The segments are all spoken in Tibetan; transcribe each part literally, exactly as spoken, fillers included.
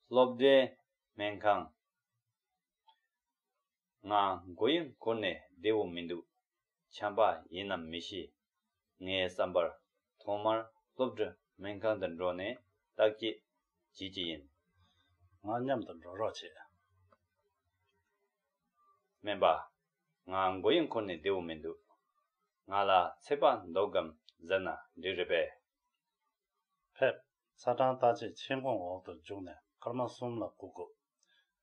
སློབ་གྲྭའི་སྨན་ཁང་། ང་མགོ་ཡུ་འཁོར་ནས་བདེ་བོ་མི་འདུག་ཆམ་པ་ཡིན་ནམ་མི་ཤེས། ངའི་བསམ་པར་ཐོག་མར་སློབ་གྲྭའི་སྨན་ཁང་དུ་འགྲོ་ནས་བརྟག་དཔྱད་བྱེད་ཀྱི་ཡིན། ང་མཉམ་དུ་འགྲོ་རོགས་བྱེད། སྨན་པ། ང་མགོ་ཡུ་འཁོར་ནས་བདེ་བོ་མི་འདུག་ང་ལ་ཚད་པ་མདོག་གམ་ཟེར་ན་འགྲིག་རེད་པས། ཕེབས། ཚ་གྲང་བརྟག་དཔྱད་མཆན་ཁུང་འོག་ཏུ་འཇུག་ནས་སྐར་མ་གསུམ་ལ་སྒུག་དགོས།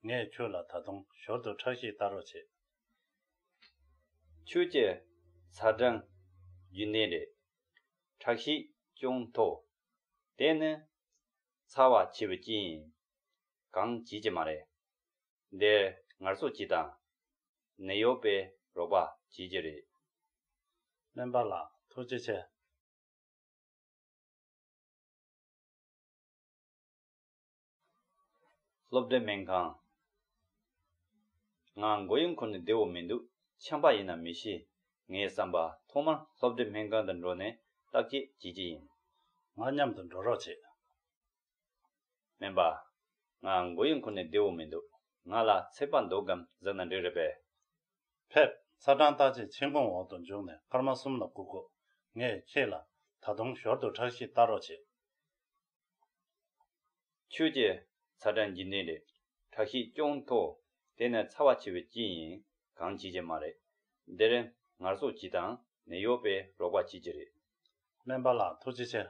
ངས་ཁྱོད་ལ་ད་དུང་ཞོར་དུ་ཁྲག་ཤེད་བལྟ་རོགས་བྱེད། ཁྱོད་ཀྱི་ཚ་གྲང་རྒྱུན་ལྡན་རེད། ཁྲག་ཤེད་ཅུང་མཐོ། དེ་ནི་ཚ་བ་ཆེ་བའི་རྐྱེན་ཡིན། གང་བྱེད་ཀྱི་མ་རེད། འདིར་ངལ་གསོ་གྱིས་དང་། ནད་གཡོག་པས་རོགས་པ་བྱེད་ཀྱི་རེད། སྨན་པ་ལགས་ཐུགས་རྗེ་ཆེ། སློབ་གྲྭའི་སྨན་ཁང་། ང་མགོ་ཡུ་འཁོར་ནས་བདེ་བོ་མི་འདུག་ཆམ་པ་ཡིན་ནམ་མི་ཤེས། ངའི་བསམ་པ་ཐོག་མར་སློབ་གྲྭའི་སྨན་ཁང་དུ་འགྲོ་ནས་བརྟག་དཔྱད་བྱེད་ཀྱི་ཡིན། ང་མཉམ་དུ་འགྲོ་རོགས་བྱེད། སྨན་པ། ང་མགོ་ཡུ་འཁོར་ནས་བདེ་བོ་མི་འདུག་ང་ལ་ཚད་པ་མདོག་གམ་ཟེར་ན་འགྲིག་རེད་པས། ཕེབས། ཚ་གྲང་བརྟག་དཔྱད་མཆན་ཁུང་འོག་ཏུ་འཇུག་ནས་སྐར་མ་གསུམ་ལ་སྒུག་དགོས། ངས་ཁྱེད་ལ་ད་དུང་ཞོར་དུ་ཁྲག་ཤེད་བལྟ་རོགས་བྱེད། ཁྱོད་ཀྱི་ཚ་གྲང་རྒྱུན་ལྡན་རེད། ཁྲག་ཤེད་ཅུང་མཐོ། དེ་ནི་ཚ་བ་ཆེ་བའི་རྐྱེན་ཡིན། གང་བྱེད་ཀྱི་མ་རེད། འདིར་ངལ་གསོ་གྱིས་དང་ནད་གཡོག་པས་རོགས་པ་བྱེད་ཀྱི་རེད། སྨན་པ་ལགས་ཐུགས་རྗེ་ཆེ།